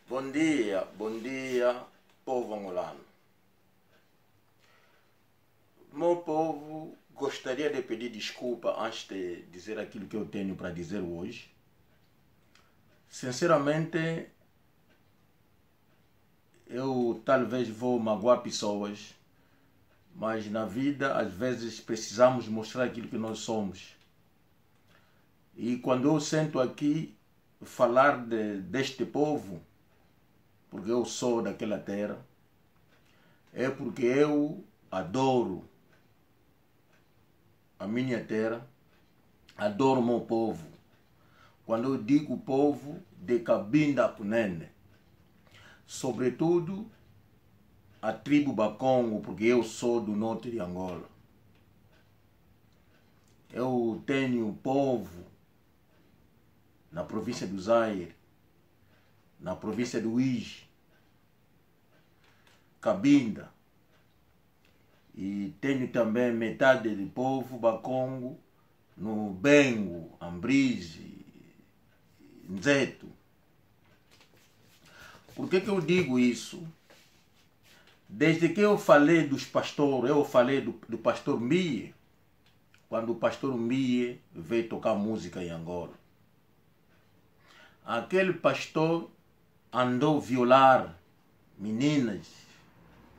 Bom dia, bom dia, povo angolano. Meu povo, gostaria de pedir desculpa antes de dizer aquilo que eu tenho para dizer hoje. Sinceramente, eu talvez vou magoar pessoas, mas na vida às vezes precisamos mostrar aquilo que nós somos. E quando eu sento aqui falar deste povo, porque eu sou daquela terra, é porque eu adoro a minha terra, adoro o meu povo. Quando eu digo povo, de Cabinda Cunene, sobretudo a tribo Bakongo, porque eu sou do norte de Angola. Eu tenho povo na província do Zaire, na província do Uíge, Cabinda, e tenho também metade do povo Bakongo no Bengo, Ambrise, Nzeto. Por que que eu digo isso? Desde que eu falei dos pastores, eu falei do pastor Mie, quando o pastor Mie veio tocar música em Angola. Aquele pastor andou violar meninas,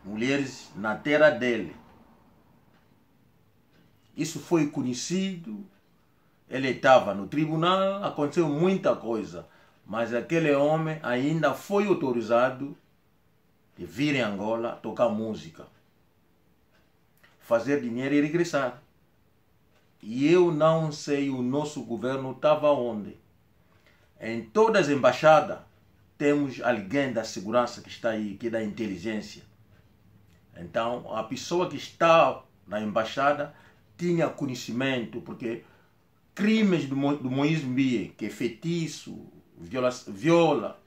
mulheres na terra dele. Isso foi conhecido, ele estava no tribunal, aconteceu muita coisa, mas aquele homem ainda foi autorizado de vir em Angola tocar música, fazer dinheiro e regressar. E eu não sei, o nosso governo estava onde. Em todas as embaixadas temos alguém da segurança que está aí, que é da inteligência. Então, a pessoa que está na embaixada tinha conhecimento, porque crimes do Moisés Mbiye, que é feitiço, viola,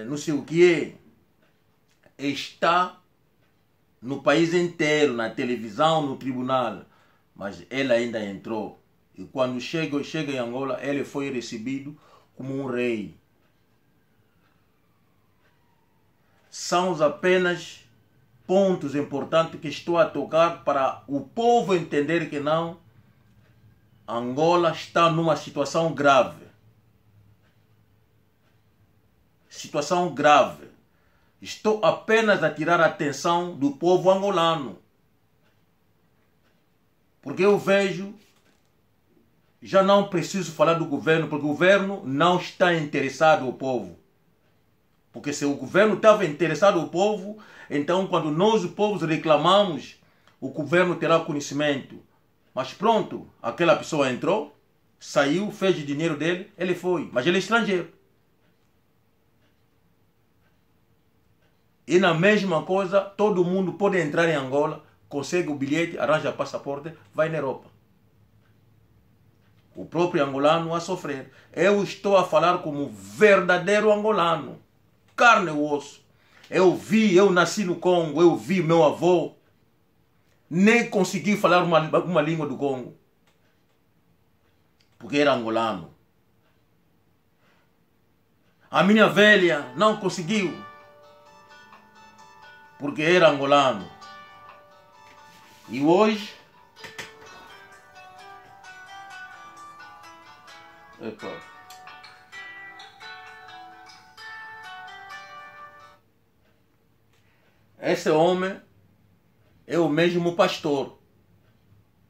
não sei o que, está no país inteiro, na televisão, no tribunal. Mas ele ainda entrou. E quando chega em Angola, ele foi recebido como um rei. São apenas pontos importantes que estou a tocar para o povo entender que não, Angola está numa situação grave. Situação grave. Estou apenas a tirar a atenção do povo angolano. Porque eu vejo, já não preciso falar do governo, porque o governo não está interessado ao povo. Porque se o governo estava interessado ao povo, então quando nós, o povo, reclamamos, o governo terá conhecimento. Mas pronto, aquela pessoa entrou, saiu, fez o dinheiro dele, ele foi. Mas ele é estrangeiro. E na mesma coisa, todo mundo pode entrar em Angola, consegue o bilhete, arranja passaporte, vai na Europa. O próprio angolano a sofrer. Eu estou a falar como verdadeiro angolano, carne e osso. Eu vi, eu nasci no Congo, eu vi meu avô. Nem consegui falar uma língua do Congo, porque era angolano. A minha velha não conseguiu, porque era angolano. E hoje... Epa. Esse homem é o mesmo pastor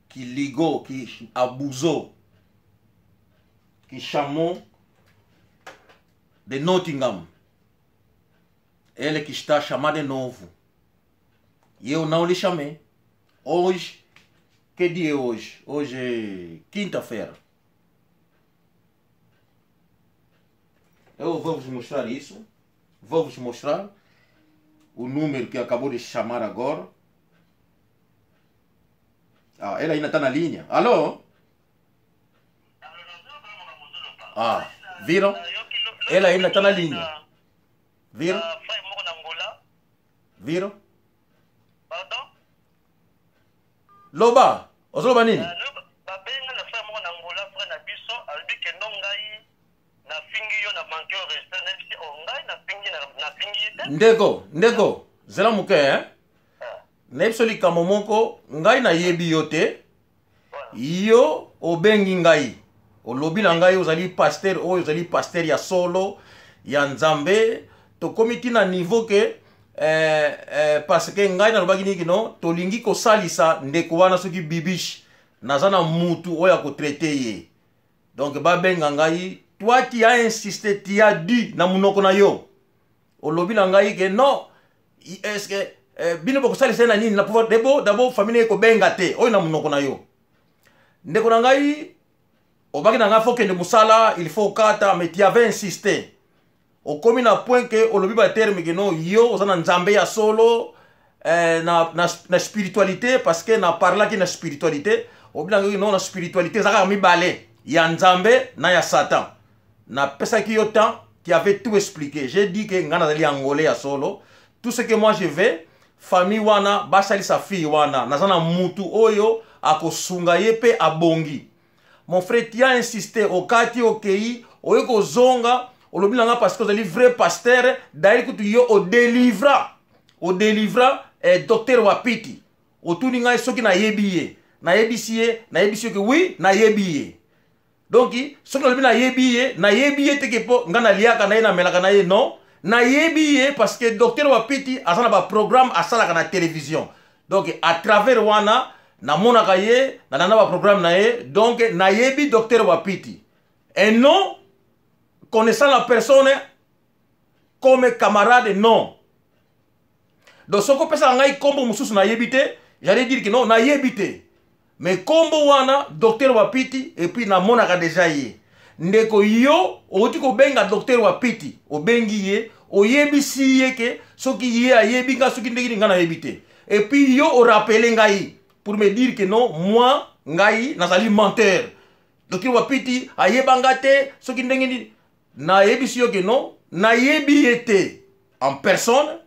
que ligou, que abusou, que chamou de Nottingham. Ele que está a chamar de novo. E eu não lhe chamei. Hoje, que dia é hoje? Hoje é quinta-feira. Eu vou vos mostrar isso. Vou vos mostrar o número que acabou de chamar agora. Ah, ele ainda tá na linha. Alô? Ah, viram? Ele ainda tá na linha. Viram? Viram? Loba, ozoloba nini? Babenga na frère moko na Angola, frère na biso, alobi ke no ngai na fingi yo na manque Ndeko, ndeko, zela moke, hein? Nayebi so likambo moko, ngai nayebi yo te. Yo obengi ngai, olobi na ngai ozali pasteur oyo, ozali pasteur ya solo ya Nzambe. Tokomi ti na niveau ke parce que ngai nalobaki nini kino tolingi kosalisa ndeko wana, soki Bibiche, naza na mutu oyo akotraite ye. Donc babenga ngai, toi tu as insisté, tu as dit na munoko na yo, olobi na ngai ke non, est ce que bino bokosalisa ye na nini na pouvoir debo d'abord famille na ye kobenga te oyo na munoko na yo. Ndeko na ngai, obaki na ngai faut kende mosala, il faut okata, mais tu avais insisté, okomi na point ke olobi baterme ke non, yo oza na Nzambe ya solo, na spiritualité, parce que na parlaki na spiritualité. Olobi na ngai non, na spiritualité eza kaka mibale, ya Nzambe na ya Satan. Napesaki yo temps, tu avais tout expliqué. J'ai dit que ngai nazali Angolais ya solo. Tout ce que moi je vais, famille wana basalisa fille wana, naza na mutu oyo akosunga ye mpe abongi. Mon frère, tu as insisté, okati, okei, oye kozonga, olobi na nga parce que ozali vrai pasteur. D'ailleurs kutu yo odelivra docteur Wapiti. Otuni ngai soki nayebi ye, nayebisi ye, nayebisi yo ke oui, nayebi ye. Donc soki nalobi nayebi ye, nayebi ye teke mpo ngai naliaka na ye, namelaka na ye, non, nayebi ye parce que docteur Wapiti aza na baprogramme asalaka na télévision. Donc à travers wana namonaka ye, nalanda baprogramme na ye. Donc nayebi docteur Wapiti et non connaissant la personne comme camarade, non. Donc soki opesaka ngai nkombo mosusu nayebi te, j'allais dire que non, nayebi te, mais nkombo wana docteur Wapiti, et puis namonaka déjà ye. Ndeko, yo outi kobenga docteur Wapiti, obengi ye, oyebisi ye ke soki ye ayebi nga, soki ndenge nini, ngai nayebi te. Et puis yo orapele ngai pour me dire que non, moi ngai nazali menteur, docteur Wapiti ayebanga te, soki ndenge nini. Nayebisi yo ke non, nayebi ye te en personne,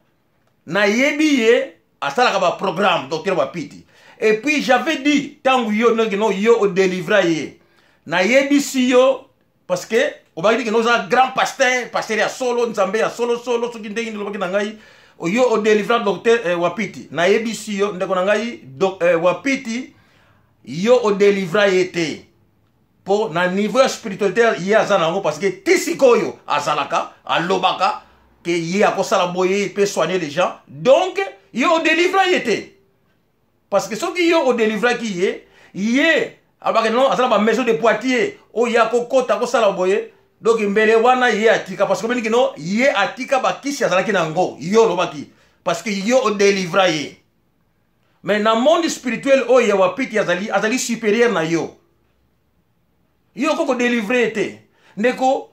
nayebi ye asalaka baprogramme, docteur Wapiti. Et puis j'avais dit, ntango yo ndenge non, yo odelivra ye, nayebisi yo parce que obaki ke non, oza grand pasteur, pasteur ya solo, Nzambe ya solo solo, soki ndenge nini. Olobaki na ngai yo odelivra docteur Wapiti. Nayebisi yo, ndeko na ngai, Wapiti yo odelivra ye te, mpo na niveau ya spiritualité ye aza na yango, parce que ti sikoyo azalaka alobaka ke ye akosala boye mpe soigner les gens. Donc yo odelivra ye te, parce que soki yo odelivraki ye, ye alobaka non, aza na bamaison de Poitiers oyo ye akokota akosala boye. Donc mbele wana ye atika, parce que obeniki non, ye atika bakisi azalaki na yango. Yo olobaki parce que yo odelivra ye, mais na monde spirituel oyo ya Wapiti azali supérieur na yo, yo okoki kodelivre ye te. Ndeko,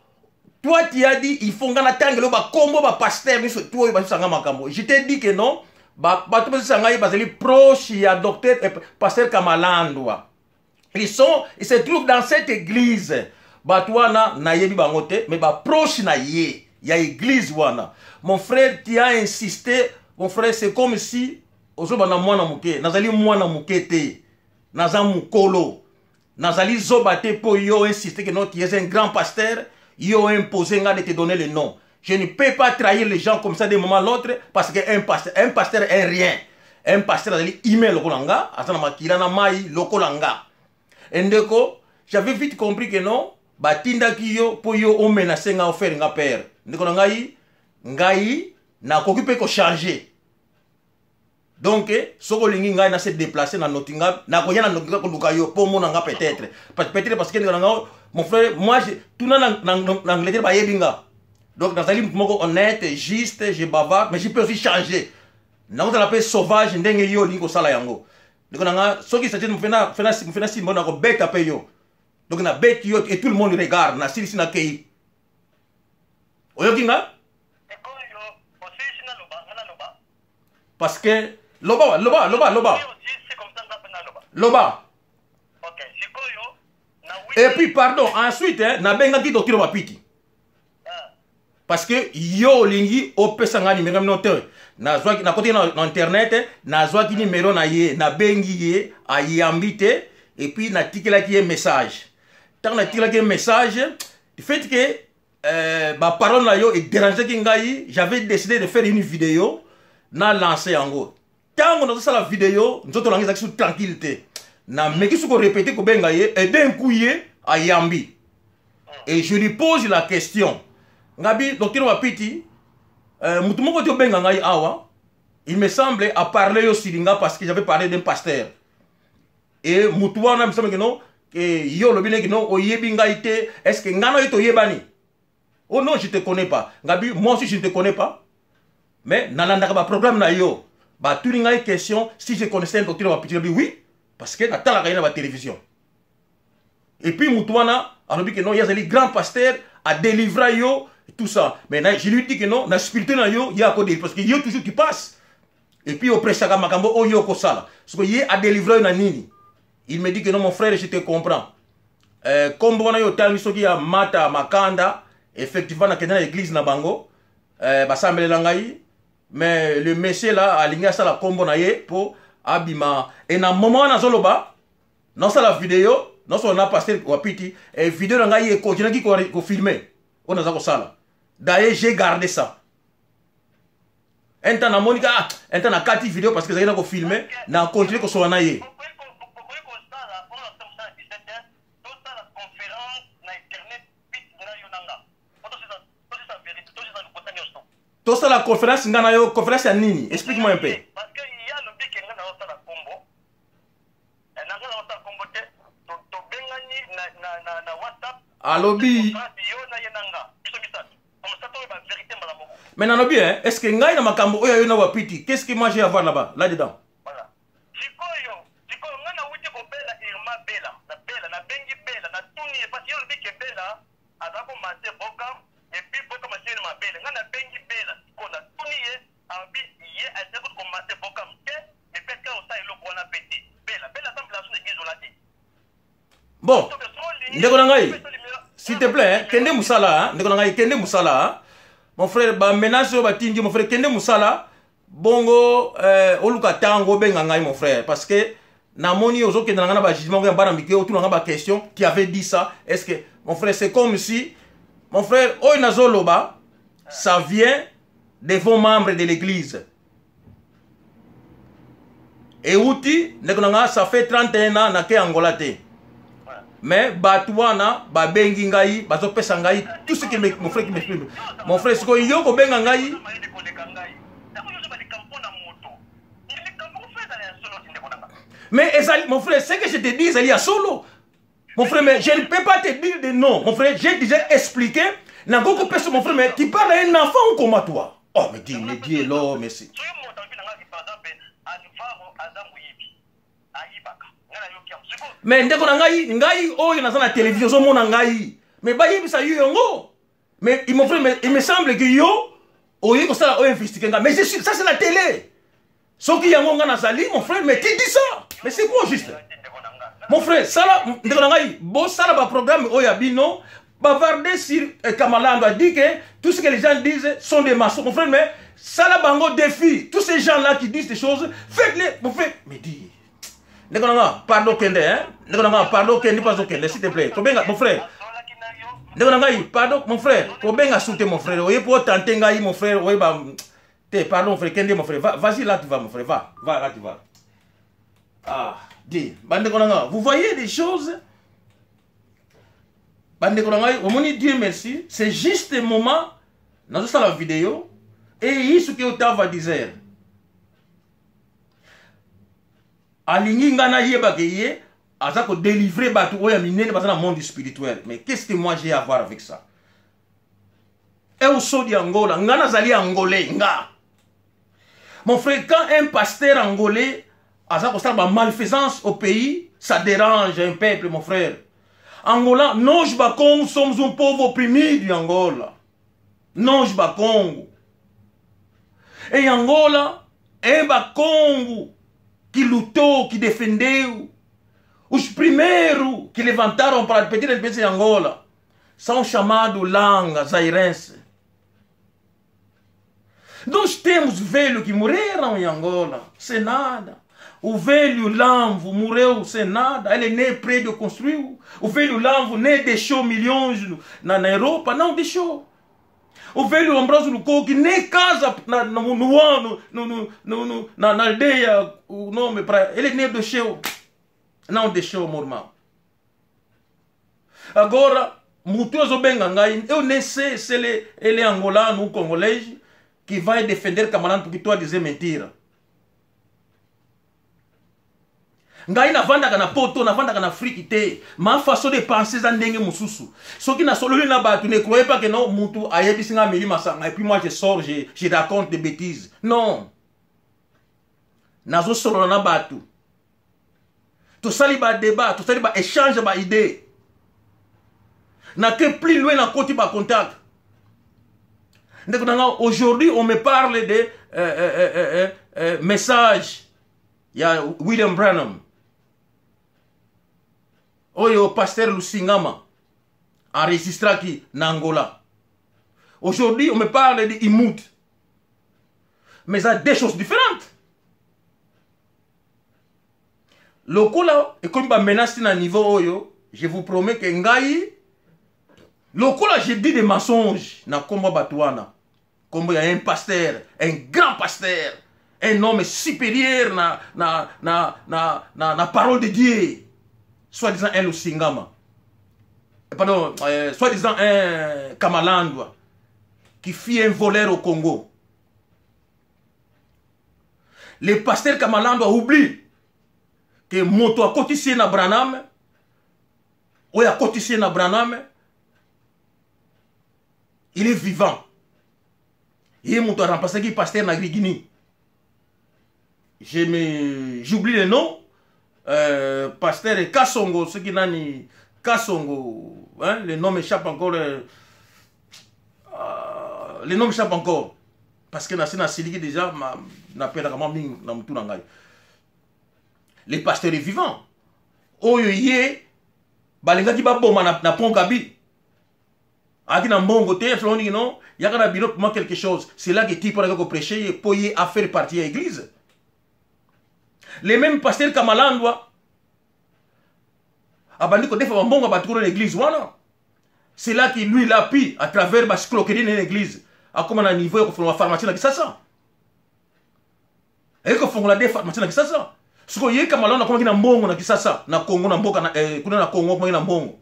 toi tu as dit il faut nga natangela oyo bakombo bapasteur nyonso tu oyo basisanga makambo. Je t'ai dit que non, bato basisa ngai bazali proche ya docteur pasteur Kamalandwa. Ils se trouvent dans cette église. Bato wana nayebi bango te, mais baproche na ye ya église wana. Mon frère, tu as insisté. Mon frère, c'est comme si ozobanda mwana moke. Nazali mwana moke te, naza mokolo, nazali zoba te mpo yo insiste que non, tu es un grand pasteur, yo imposé nga de te donner le nom. Je ne peux pas trahir les gens comme ça d'un moment à l'autre, parce que un pasteur est rien. Un pasteur azali humain lokola nga, aza na makila na mai lokola nga. Ndeko, j'avais vite compris que non, batindaki yo mpo yo omenace nga, ofaire nga peur. Ndeko na ngai, ngai nakoki mpe kochanger. Donc soki olingi ngai na se déplacer na Nottingham, nakoya na Nottingham koluka yo mpo omona nga peut-être, parce que ndeko na nga, mon frère, moi tuna na Angleterre, bayebi nga. Donc nazali motu moko honnête, juste, je bavarde, mais je peux aussi changer, nakozala mpe sauvage ndenge yo olingi kosala yango. Ndeko na nga, soki sati mofena simbo, nakobeta mpe yo. Donc nabeti yo et tout le monde regarde, nasilisi, nakei. Oyoki nga? Sikoyo osilisi naloba, nga naloba. Parce que loba, loba, loba, loba. Soki osilisi comme ça, nga mpe naloba. Loba. Ok, sikoyo na Et puis pardon, ensuite, hein, nabengaki docteur Wapiti parce que yo olingi opesa ngai numéro mino te. Nazwaki, nakotaki na internet, nazwaki numéro na ye, nabengi ye, ayambi te. Et puis natikelaki ye message. Ntango natikelaki ye message, du fait que Baparole na yo ederangeaki ngai. J'avais décidé de faire une vidéo, na lancé yango. Ntango nazosala video, nzoto na ngai ezalaki su tranquille te. Nameki su korepete kobenga ye, et d'un coup ye ayambi et je lui pose la question. Ngabi: docteur Wapiti, mutu moko te obenga ngai awa, il me semble a parlé yo silinga, parce que j'avais parlé d'un pasteur et mutu wana me semble que non, ke yo olobi neki non, oyebi ngai te. Est ce que ngai na yo toyebani? Oh non, je te connais pas. Ngabi: moi aussi, je ne te connais pas, mais nalandaka baprogramme na yo. Batuni ngai question si je connaissais un docteur Wapiti. Ngabi: oui, parce que natalaka ye na batélévision. Et puis mutu wana alobi ke non, ye azali grand pasteur, adélivra yo, tout ça. Mais na, je lui dis que non, na spirituel na yo, ye akodélivre, parce que yo toujours tu passes et puis opresaka makambo oyo okosala. Soki ye adélivra yo na nini? Il me dit que non, mon frère, je te comprends. Kombo wana yo otangi, soki ya Mata Makanda, effectivement nakende na église na bango, basambelela ngai. Mais le monsieur là alingi asala kombo na ye mpo abima. E na moment wana azoloba, nasala video, nasolola na pasteur Wapiti, e video na ngai ekontinuaki kofilme oyo naza kosala. D'ailleurs, j'ai gardé ça un temps. Namoni ka, ah, un temps nakati video parce que ezalaki na kofilme. Na continue kosolola na ye. Okoki kosala mpona mosala 17 heures, tosala conférence na internet pit ngai yo nanga po tosisa vérité, tosisa lokota nyonso. Tosala conférence nga na yo? Conférence ya nini? Explique moi un peu. Parce que ye alobi ke ngai nazosala kombo na ngai nazosala kombo te. Tobengani na WhatsApp. Alobi. Yo na ye nanga, biso misato, comme ça toyeba vérité mbala moko. Mais nalobi, hein, est ce que ngai na makambo oyo ayo na Wapiti, qu'est ce que moi j'ai à voir là-bas, là dedans? Voilà. Sikoyo ngai nawuti kobela Irma Bela na Bela, nabengi Bela, natuni ye, parce que ye olobi ke Bela aza komase Bokam et puis Bokam asieli mabele. Ngai nabengi Bela sikoyo, natuni ye, alobi ye azali kutu komase Bokam te, mais mpe kaka osala eloko wana mpe te. Bela asambela so na église wana te. Bon, ndeko na ngai, s'il te plaît, hein, kende mosala, hein, ndeko na ngai, kende mosala, hein. Mon frère, bamenace oyo batindi, mon frère, kende mosala bongo. Oluka ntango obenga ngai, mon frère, parce que namoni ozokende na ngai na bajugement ya bana mike, otuna ngai baquestion: qui avait dit ça? Est ce que, mon frère, c'est comme si, mon frère, oyo nazoloba, ça vient de vos membres de l'église euti. Ndeko na ngai, ça fait 31 ans nake Angola te, mais bato wana babengi ngai, bazopesa ngai tout ce que me, mon frère qui m'exprime. Mon frère, sikoyo yo kobenga ngai. Mayele koleka ngai ntango nyonso balikambo mpo na moto, likambo kofa ezala ya solo ti, ndeko na nga. Mais ezali, mon frère, ce que je te dis ezali ya solo, mon frère, mais je ne peux pas te dire de non, mon frère. J'ai déjà expliqué. Nakoki kopesa, mon frère, mais tu parles à un enfant ou comment, toi? Oh, mais dis, mais dis hello, merci. Soki moto alobi na ngai, par exemple, Alvaro aza moyibi, ayibaka, ngai nayoki yango sikoyo. Mais ndeko na ngai, ngai oyo naza na télévision, ozomona ngai, mais bayebisa yo yango. Mais mon frère, mais il me semble que yo oye kosala oyo investigue ngai, mais je suis, ça c'est la télé. Soki yango ngai nazali, mon frère, mais qui dit ça? Mais c'est quoi juste? Ndeko na nga. Mon frère, sala, ndeko na ngai, bosala baprogramme oyo ya bino. Bavarder sur Kamalando a dit que tout ce que les gens disent sont des maçons, mon frère. Mais sala bango défi, tous ces gens là qui disent des choses, faites-les, mon frère. Mais dis, ndeko na nga, pardon, kende, hein, ndeko na nga, pardon, kende, pas okende, s'il te plaît, tobenga, mon frère. Asolaki na yo. Ndeko na ngai, pardon, mon frère, kobenga su te, mon frère. Oye po tente ngai, mon frère, oyeba te. Pardon, frère, kende, mon frère. Va, vas-y, là tu vas, mon frère, va, va, là tu vas. Ah, dis, bandeko na nga, vous voyez des choses, bandeko na ngai. Omoni, Dieu merci, c'est juste un moment nazosala vidéo et isso que eu tava a dizer, alingi ngai nayebaka ye aza kodélivre bato oyo ya minene baza na monde spirituel. Mais qu'est ce que moi j'ai à voir avec ça? Eu sou de Angola, nga nazali angolais nga, mon frère. Quand un pasteur angolais aza kosala bamalfaisance au pays, ça dérange un peuple, mon frère. Angola, nós Bakongo somos um povo oprimido em Angola. Nós Bakongo, em Angola, é Bakongo que lutou, que defendeu. Os primeiros que levantaram para pedir a independência em Angola são chamados Langa, zairense. Nós temos velhos que morreram em Angola, sem nada. O velho Lamvo morreu sem nada, ele nem prédio construiu. O velho Lamvo nem deixou milhões na Europa, não deixou. O velho Ambrósio Lukoki nem casa na, no, no ano, no, no, no, na aldeia, o nome para ele nem deixou. Não deixou, meu irmão. Agora, mutu azobenga ngai, eu nem sei se ele é angolano ou congolês, que vai defender camarada porque tu a dizer mentira. Ngai navandaka na Poto, navandaka na Afrique te. Ma façon de penser eza ndenge mosusu. Soki nasololi na bato, ne croyez pas que non, mutu ayebisi nga ameli masanga et puis moi je sors, je raconte des bêtises. Non, nazosolola na bato, tosali badébat, tosali baéchange ya baidée, nake plus loin, nakoti bacontact. Ndeko na nga, aujourd'hui on me parle de message ya William Branham oyo pasteur Lusingama enregistraki na Angola. Aujourd'hui on me parle de Imut, mais ça, deux choses différentes. Lokola ekomi bamenace na niveau oyo, je vous promets que ngai, lokola je dis des mensonges na kombo bato wana, kombo ya un pasteur, un grand pasteur, un homme supérieur na parole de Dieu, soi-disant un Lusingama, pardon, soi-disant un Kamalandwa qui fit un voleur au Congo. Le pasteur Kamalandwa oublie que moto akotisi ye na Branham, oyo akotisi ye na Branham, il est vivant. Ye moto aremplaçaki pasteur na Grigini, je me j'oublie le nom, pasteur Kasongo, soki nani, Kasongo, hein, le nom m'échappe encore, le nom m'échappe encore parce que nasi nasiliki déjà, napelaka mwa mingi na motu na ngai. Le pasteur est vivant, oyo ye balingaki baboma na pont Gabi, ayaki na mbongo te, soloniki non, yaka na biro moi quelque chose. C'est là que ti mpo naki koprêche ye mpo ye afaire partie ya église. Le même pasteur Kamalandwa abandi kodefa bambongo ya bato kuna na église wana. C'est là que lui, il a pu, à travers baescroquerie na église, akóma na niveau ya kofongola pharmacie na Kisasa. Aye kofongola de pharmacie na Kisasa. Sikoyo ye Kamalandwa akomaki na mbongo na Kisasa, na Congo, na mboka kuna na Congo, akomaki na mbongo.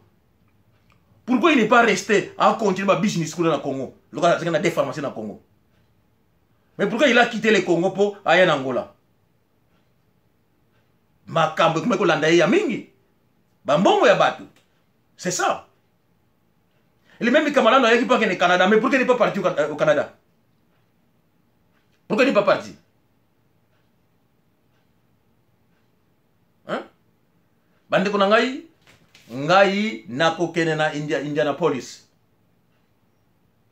Pourquoi il n'est pas resté à continuer ba business kuna na Congo, lokola azalaki na de pharmacie na Congo? Mais pourquoi il a quitté le Congo mpo aya na Angola? Makambo ekomaki kolanda ye ya mingi, bambongo ya bato, c'est ça. Le même Kamalandwa ayaki mpo akende Canada, mais pourquoi il n'est pas parti au Canada? Pourquoi il n'est pas parti, hein? Bandeko na ngai, ngai nakokende na Indianapolis,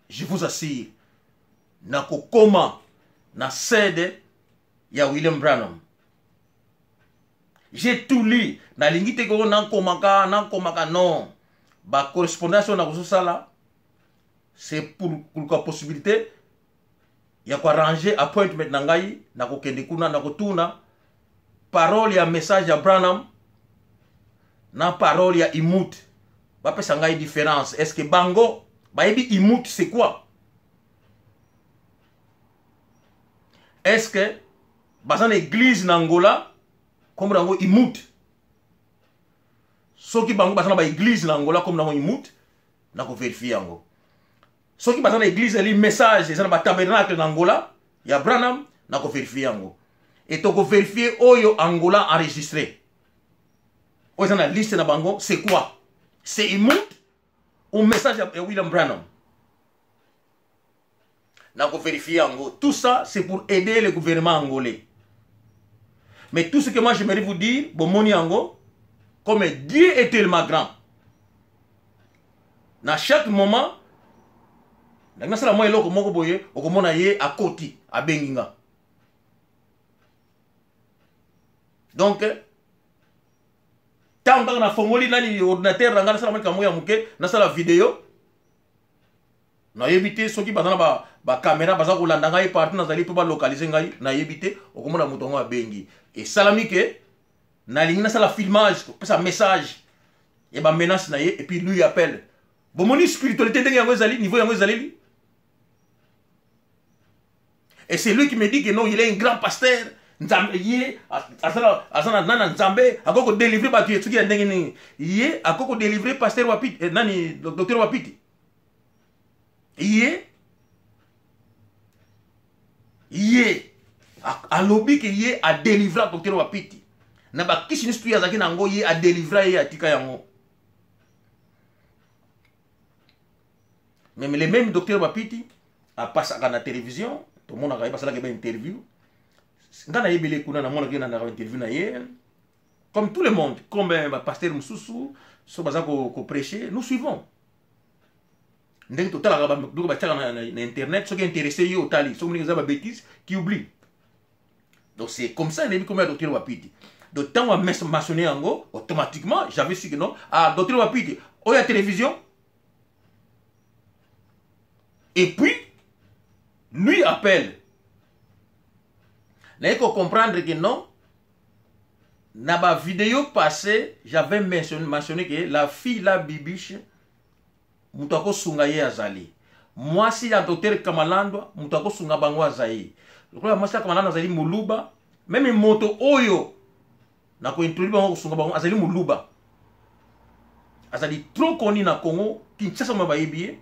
je vous assure, nakokoma na sede ya William Branham. J'ai tout lu. Nalingi te koko nakomaka nakomaka, non. Bacorrespondance oyo nakozosala, c'est pour koluka possibilité ya koarranger appointment na ngai. Nakokende kuna, nakotuna parole ya message ya Branham na parole ya Imut, bapesa ngai différence. Est ce que bango bayebi Imut c'est quoi? Est ce que baza na église na Angola kombo yango Imut? Soki bango baza na baéglise na Angola kombo yango Imut, nakovérifier yango. Soki baza na église eli message eza na batabernacle na Angola ya Branham, nakovérifier yango. E tokovérifier oyo Angola enregistré, oyo eza na liste na bango, c'est quoi? C'est Imut ou message ya William Branham? Nakovérifier yango. Tout ça, c'est pour aider le gouvernement angolais. Mais tout ce que moi j'aimerais vous dire, bomoni yango, comme Dieu est tellement grand, na chaque moment ndenge nasala mwa eloko moko boye, okomona ye akoti, abengi nga. Donc ntango kaka nafongoli nani, ordinateur na ngai, nasala mwa likambo ya moke, nasala video. Nayebi te soki baza na bakamera ba baza kolanda ngai partout nazali mpo balocalize ngai, nayebi te. Okomona moto yango abengi, esalami ke nalingi nasala filmage kopesa message ya bamenace na ye, et puis lui appelle. Bomoni spiritualité ndenge yango ezali, niveau yango ezaleli. Et c'est lui qui me dit que non, il est un grand pasteur. Nzambe ye aza na nana, Nzambe akoki kodélivre bato ye soki ya ndenge nini, ye akoki kodélivre pasteur Wapiti, eh, nani, docteur Wapiti. Ye alobi ke ye adélivra docteur Wapiti na bakisi nyonso tu ye azalaki na yango, ye adélivra ye, atika yango. Mais le même docteur Wapiti apasaka na télévision, tomonaka ye, basalaka ba interview. Nga nayebeli kuna, namonaki na interview na ye, comme tout le monde, comme bapasteur mosusu so baza koprêche, nous suivons ndenge totalaka biloko batiaka na internet. Soki intéressé yo, otali. Soki ndenge eza babêtise qui oublie. Donc c'est comme ça nayebi kombo ya docteur Wapiti. Donc ntango amentionné yango, automatiquement j'avais su que non, ah, docteur Wapiti oyo ya télévision. Et puis lui appelle, naye comprendre que non, na bavidéo passé j'avais mentionné que la fille la Bibiche, moto akosunga ye azali mwasi ya docteur Kamalandwa. Moto akosunga bango azali lokola mwasi ya Kamalandwa azali moluba. Même moto oyo na kointroduire bango, kosunga bango, azali moluba, azali trop connu na Congo Kinshasa, ma bayebi ye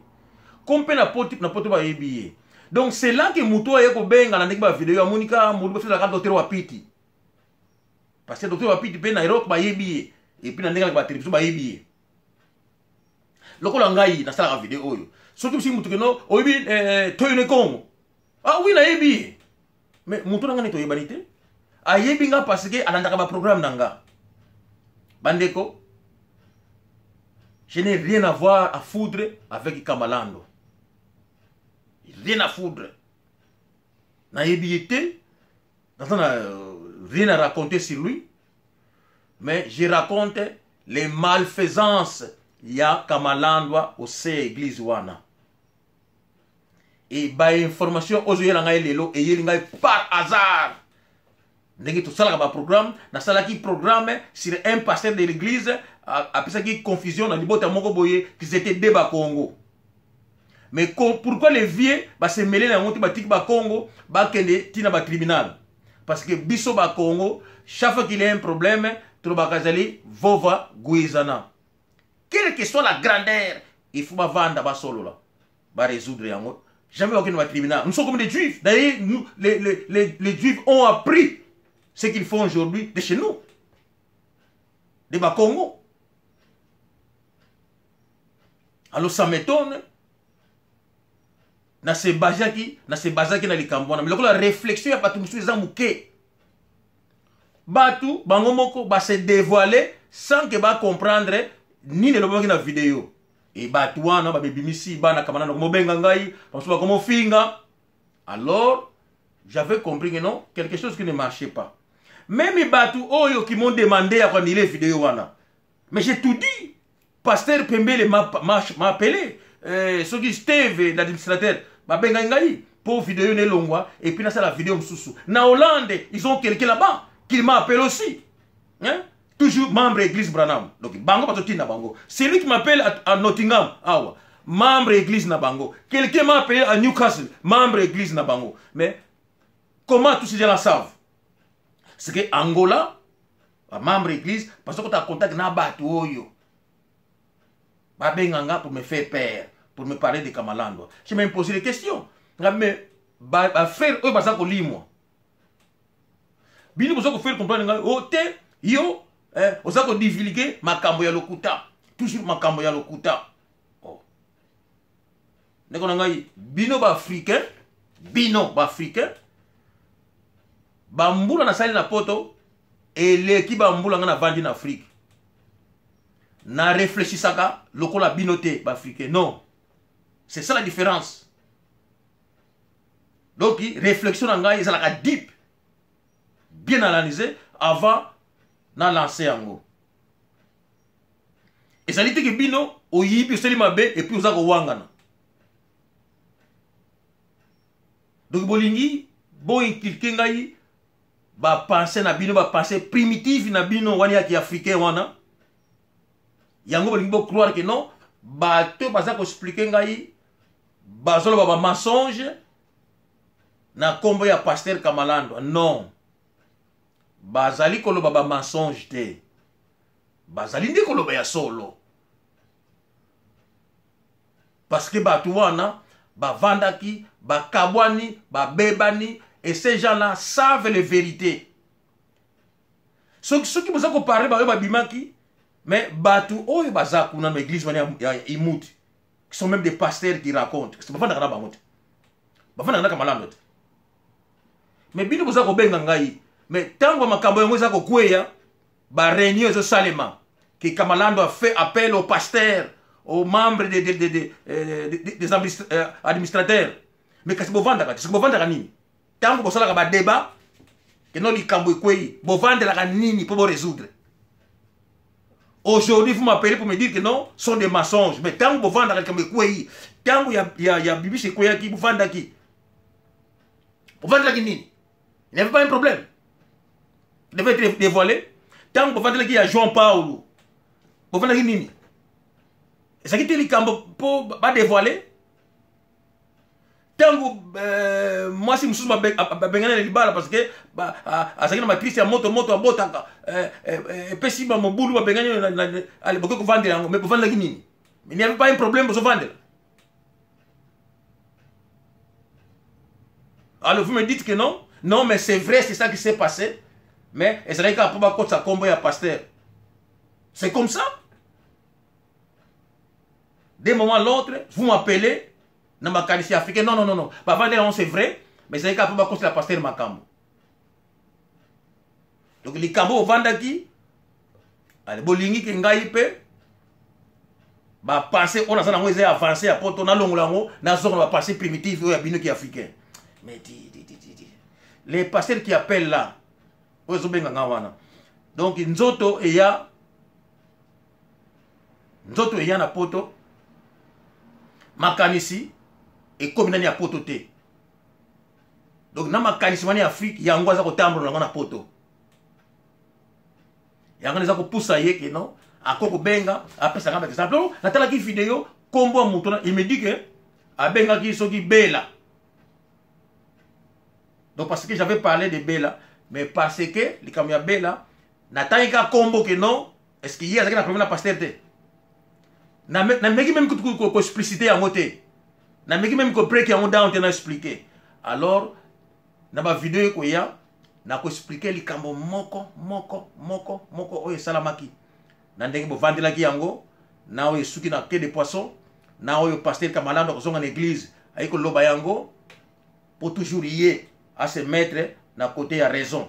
ko mpe na poto bayebi ye. Donc c'est là que moto aye kobenga na ndenge bavidéo, amoni ka moluba fesalaka docteur Wapiti, parce que docteur Wapiti mpe na Europe bayebi ye, et puis na ndenge alaka batélévision bayebi ye. Lokola ngai nasalaka video oyo, soki bisi mutu keno oyebi Toyone Congo, ah oui, nayebi ye, mais mutu na ngai nde toyebani te. Ayebi nga parce que alandaka baprogramme na nga. Bandeko, je n'ai rien à voir à foutre avec Kamalando, rien à foutre. Nayebi ye te, naza na rien à raconter sur lui, mais je raconte les malfaisances ya Kamalandwa ose église wana. E bainformation oyo ozoyela ngai lelo eyeli ngai par hasard ndenge tosalaka baprogramme. Nasalaki programme sur un pasteur de l'église apesaki confusion na libota moko boye, qu'ils étaient deux Bakongo. Mais pourquoi les vieux basemele na yango te, batiki Bakongo bakende ntina batribunal? Parce que biso Bakongo, chaque fois qu'il y a un problème, tolobaka ezali vova guizana. Quelle que soit la grandeur, il faut bavanda, basolola, barésoudre yango. Jamais bakende batribunal. Nous sommes comme des Juifs. D'ailleurs, nous, les Juifs ont appris ce qu'ils font aujourd'hui de chez nous, de Bakongo. Alors ça m'étonne. Na se basaki na likambo wana, mais lokola réflexion ya bato mosusu eza moke, bato bango moko base dévoiler sans que bacomprendre nini elobamaki na video. E bato wana babebimisi bana kamana na komobenga ngai, bamosusu bakomofinga. Alors j'avais compris que non, quelque chose qui ne marchait pas. Même bato oyo qui m'ont demandé ya koannuler video wana, mais j'ai tout dit. Pasteur Pembele m'a appelé, soki Steve l'administrateur babengai ngai mpo video nelongwa et puis nasala video mosusu. Na Hollande, ils ont quelqu'un là-bas qui m'a appelé aussi, hein? Toujours membre église Branham. Donc bango bazotinda bango. C'est lui qui m'appelle à Nottingham awa, membre église na bango. Quelqu'un m'a appelé à Newcastle, membre église na bango. Mais comment tous ces gens-là savent? C'est que Angola, membre église, parce que tu as contact na bato oyo babenganga pour me faire peur, pour me parler de Kamalando. J'ai même posé des questions. Mais bafrère oyo baza kolimwa, bino boza kofaire comprendre ngai o te, yo oza kodivulguer makambo ya lokuta, toujours makambo ya lokuta. Oh. Ndeko na ngai, bino baafricain, bino baafricain, bambula nasali na poto eleki bambula ngai navandi na Afrique. Na réfléchissaka lokola bino te, baafricain. Non, c'est ça la différence. Donc réflexion na ngai ezalaka deep, bien analysé avant na lance yango. Ezali te ke bino oyibi, osali mabe et puis oza kowangana. Donc bolingi boinculke ngai bapense na bino, bapense primitive na bino wana ya kiafricain wana. Yango bolingi bocroire ke non, bato baza koexplike ngai bazoloba bamensonge na nkombo ya pasteur Kamalando. Non, bazali koloba bamensonge te, bazali nde koloba ya solo. Parce que bato wana bavandaki, bakabwani, babebani, et ces gens-là savent les vérités. Soki boza koparle baoyo babimaki, mais bato oyo baza kuna na église wana ya Imut, qui sont même des pasteurs qui racontent, bavandaka na bango te, bavandaka na Kamalando te. Mais bino boza kobenga ngai, mais ntango makambo yango eza kokweya, baréunion ezosalema que Kamalando a fait appel aux pasteurs, aux membres des administrateurs. Mais kasi bovandaka te, soki bovandaka nini ntango bosalaka badébat keno likambo ekwei, bovandelaka nini mpo borésoudre? Aujourd'hui, vous m'appelez pour me dire que non, ce sont des mensonges. Mais ntango bovandaka likambo ekwei, ntango ya bibisi ekweyaki, bovandaki, bovandelaki nini? Il n'y avait pas un problème, il devait être dévoilé. Ntango bovandelaki ya Jean Paulo, bovandaki nini? Ezalaki te likambo mpo badévoile. Ntango mwasi mosusu babengani na libala parce que azalaki na matrice ya moto moto abotaka, epesi bamobulu, babengani, bokoki kovandela yango. Mais bovandelaki nini? Mais il n'y avait pas un problème, bozovandela. Alors vous me dites que non, non, mais c'est vrai, c'est ça qui s'est passé, mais ezalaki kaka mpo bakotisa nkombo ya pasteur. C'est comme ça, d'un moment à l'autre, vous m'appelez na makanisi africain. Non, non, non, non, bavandela yango, c'est vrai, mais ezalaki kaka mpo bakotisa pasteur makambo. Donc likambo ovandaki, bolingi ke ngai mpe bapense oyo naza nango eza avancé ya poto, nalongola yango, nazonga na bapense primitive oyo ya bino ki africain. Mais di, di, di, di, di. Les pasteurs qui appellent là, oyo ezobenga nga wana, donc nzoto eya, nzoto eya na poto, makanisi ekomi nani ya poto te. Donc na makanisi wana ya Afrique, yango aza kotambola yango na poto, yango eza kopusa ye ke non, ako kobenga, apesaka ba exemple. Natalaki video, kombo ya moto, il me dit que abengaki soki Bela. Donc parce que j'avais parlé de Bela, mais parce que likambo ya Bela, natangi kaka kombo ke non, est ce que ye azalaki na problème na pasteur te? Nameki même koexplicite yango te, nameki même kobreak yango down te na expliquer. Alors na bavideo ekoya, nakoexplike likambo moko moko moko moko oyo esalamaki na ndenge bovandelaki yango, na oyo esuki na quai de poisson, na oyo pasteur Kamalando akozonga na église, ayi koloba yango po toujours ye a se mettre na côté ya raison,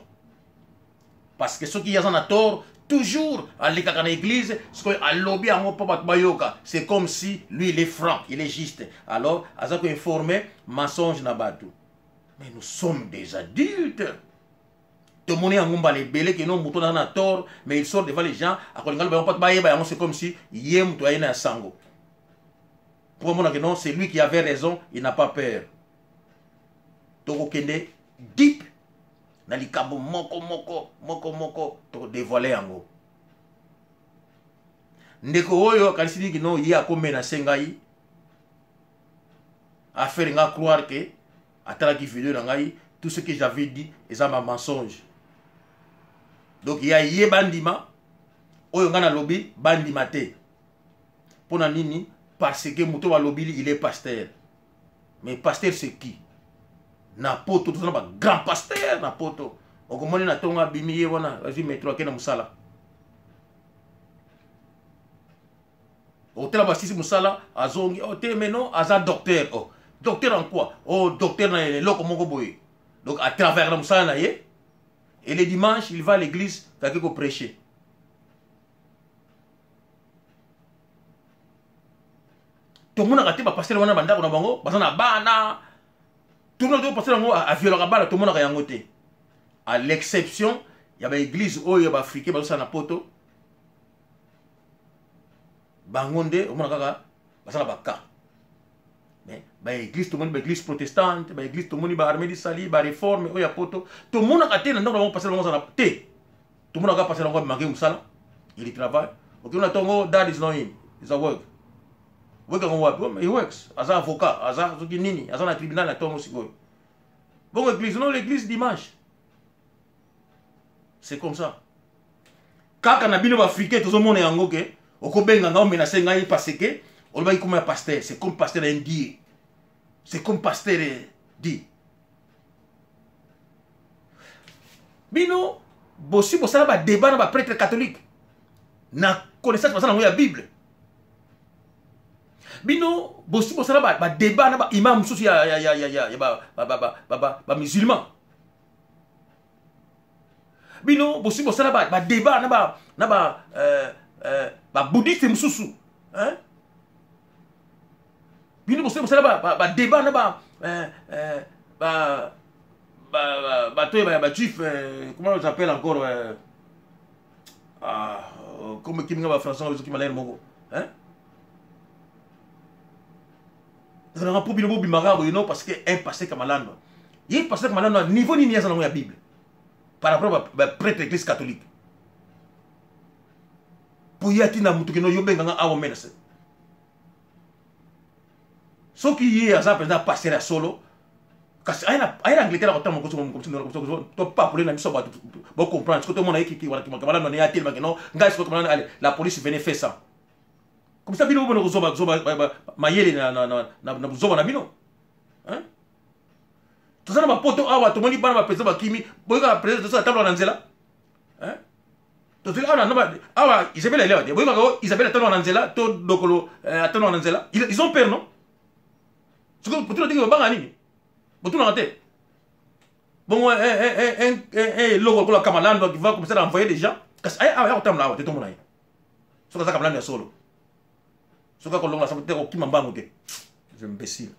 parce que soki ye aza na tort, toujours alekaka na église, sikoyo alobi yango mpo bato bayoka. C'est comme si lui, il est franc, il est juste, alors aza koinforme mensonge na bato. Mais nous sommes des adultes, tomoni yango mbala ebele ke no, moto naza na tort, mais il sort devant les gens, akolinga loba yango mpo bayeba yango. C'est comme si ye moto aye na ya sango po bamona ke non, c'est lui qui avait raison, il n'a pas peur. Tokokende deep na likambo moko moko moko moko, tokodévoile yango. Ndeko oyo akanisi nini no ye akomenase ngai, affaire nga croire ke atalaki video na ngai, tout ce que j'avais dit eza ma mensonge. Donc ya ye bandima oyo ngai nalobi, bandima te. Mpo na nini? Parce que moto balobili, il est pasteur. Mais pasteur, c'est qui? Na poto toza na bagrand pasteur. Na poto okomoni na ntongo abimi, ye wana azwi metro, ake na mosala. Otela basisi mosala, azongi, oh, te, mais non, aza docteur. Oh, docteur en quoi? Oh, docteur na eloko moko boye. Donc à travers na mosala na ye, et le dimanche il va à l'église kake koprêcher. Tomonaka te bapasteur wana bandako na bango baza na bana. Tomonaka te pasteur yango aviolaka bana, tomonaka yango te, à l'exception ya baeglise oyo ya baafricain bazosala na poto. Bango nde omona kaka baza na baka, mais Baeglise tomoni, baeglise protestante, baeglise tomoni, baarmée du salut, baréforme oyo ya poto, tomonaka te na ndako na bango pasteur bango azala te. Tomonaka pasteur yango abimaki mosala, il travaille. Okei na ntongo, dad is not in, is at work. Work yango wapi? He works, aza avocat, aza soki nini, aza na tribunal na ntongo. Sikoyo bongo église non, l'église dimanche. C'est comme ça kaka na bino baafricain. Tozomona yango ke okobenga ngai, omenacer ngai parce que olobaki kombo ya pasteur. C'est comme pasteur indie, c'est comme pasteur di bino bosi bosala badébat na baprêtre catholique na connaissance baza nango ya Bible. Bino bosi bosala badébat na baimam mosusu ya bamusulman. Bino bosi bosala badébat na babouddhiste mosusu. Bino bosi bosala badébat na bato ya bajuif, comment on s'appelle encore? Ah, comme kiminga bafrançais soki malere moko ezalaka mpo bino bobimaka boye. Non, parce que un pasteur Kamalando, ye pasteur Kamalando, niveau nini aza nango ya Bible par rapport baprêtre église catholique, mpo ye atinda motu keno yo benganga awa menace? Soki ye aza mpenza pasteur ya solo, kasi aye na Angleterre akotanga topapole na biso bato bocomprendre. Soki tomona ye Kamalando ne atelemaki no ngai sikoyo Kamalando, allez, la police, venez, fait ça comme ça. Bino bobona kozoba zoba mayele na zoba na bino. Toza na bapoto awa, tomoni bana baprésident bakimi, boyokaka président toza atambola na nzela. Tozali awa, awa Isabelle elewa te, boyokaka Isabelle atambola na nzela to Dokolo atambola na nzela. Ils ont peur, non? Soki botuna teke babanga nini, botunaka te. Bongo eloko lokola Kamalando qui va commencer à envoyer des gens, kasi aye awa ya kotambola awa te, tomona ye. Soki aza Kamalando ya solo, soki akolongola sango te, kokima mbangu te, imbécile.